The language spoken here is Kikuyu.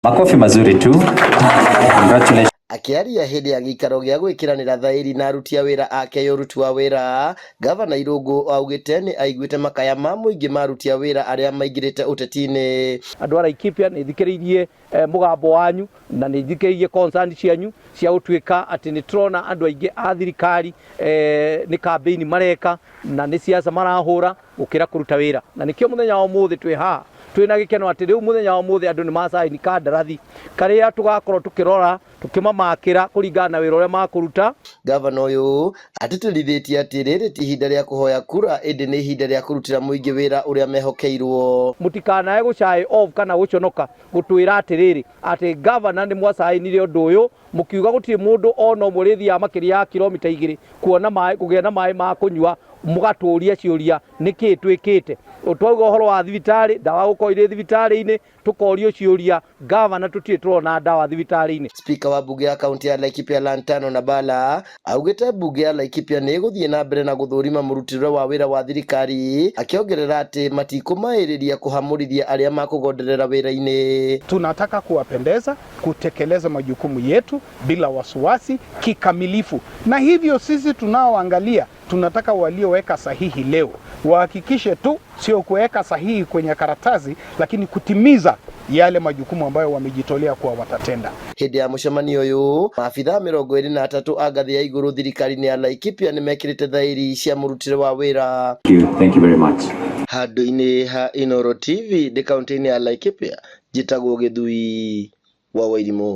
Makofi mazuri tu. Congratulations. Akĩaria hĩndĩ ya gĩikaro gĩa gwĩkĩranĩra thaĩri na aruti a wĩra ake ya ũruti wa wĩra, Gavana Irũngũ augĩte nĩ aiguĩte makaya ma mũingĩ ma aruti a wĩra arĩa maingĩrĩte ũteti-inĩ. Andũ a Laikipia, nĩ thikĩrĩirie mũgambo wanyu na nĩ thikĩrĩirie concern cianyu cia gũtuĩka atĩ nĩ tũrona andũ aingĩ a thirikari nĩ campaign mareka na nĩ siasa marahũra gũkĩra kũruta wĩra, na nĩkĩo mũthenya wa ũmũthĩ twĩ haha twĩna gĩkeno atĩ rĩu mũthenya wa ũmũthĩ andũ nĩ macaini kandarathi karĩa tũgakorwo tũkĩrora tũkĩmamakĩra kũringana na wĩra ũrĩa makũruta. Gavana ũyũ atĩtĩrithĩtie atĩ rĩrĩ ti ihinda rĩa kũhoya kura, ĩndĩ nĩ ihinda rĩa kũrutĩra mũingĩ wĩra ũrĩa mehokeirwo. Mũtikanae gũcaĩ off kana gũconoka gũtwĩra atĩrĩrĩ atĩ gavana nĩ mwacainire ũndũ ũyũ mũkiuga gũtirĩ mũndũ ona ũmwe ũrĩthiaga makĩria ya kilomita 2 kuona maĩ, kũgĩa na maĩ ma kũnyua. Mũgatũria ciũria nĩkĩĩ twĩkĩte. Twauga ũhoro wa thibitarĩ, ndawa gũkorwo irĩ thibitarĩ-inĩ, tũkorio ciũria, gavana, tũtirĩ tũrona ndawa thibitarĩ-inĩ. Spika wa mbunge ya kaunti ya Laikipia Lantano Nabala augĩte mbunge ya Laikipia nĩ ĩgũthiĩ na mbere na gũthũrima mũrutĩre wa wĩra wa thirikari, akĩongerera atĩ matikũmaĩrĩria kũhamũrithia arĩa makũgonderera wĩra-inĩ. Tunataka kuwapendeza, kutekeleza majukumu yetu bila wasiwasi kikamilifu, na hivyo sisi tunaoangalia tunataka walioweka sahihi leo wahakikishe tu sio kuweka sahihi kwenye karatasi, lakini kutimiza yale majukumu ambayo wamejitolea kuwa watatenda. Hĩndĩ ya mũcemanio ũyũ, maabithaa 23 a ngathĩ ya igũrũ thirikari-inĩ ya Laikipia nĩ mekĩrĩte thaĩri cia mũrutĩre wa wĩra. Thank you. Thank you very much. Handũ-inĩ ha Inooro TV ndĩ kaunti-inĩ ya Laikipia, njĩtagwo Gĩthui wa Wairimũ.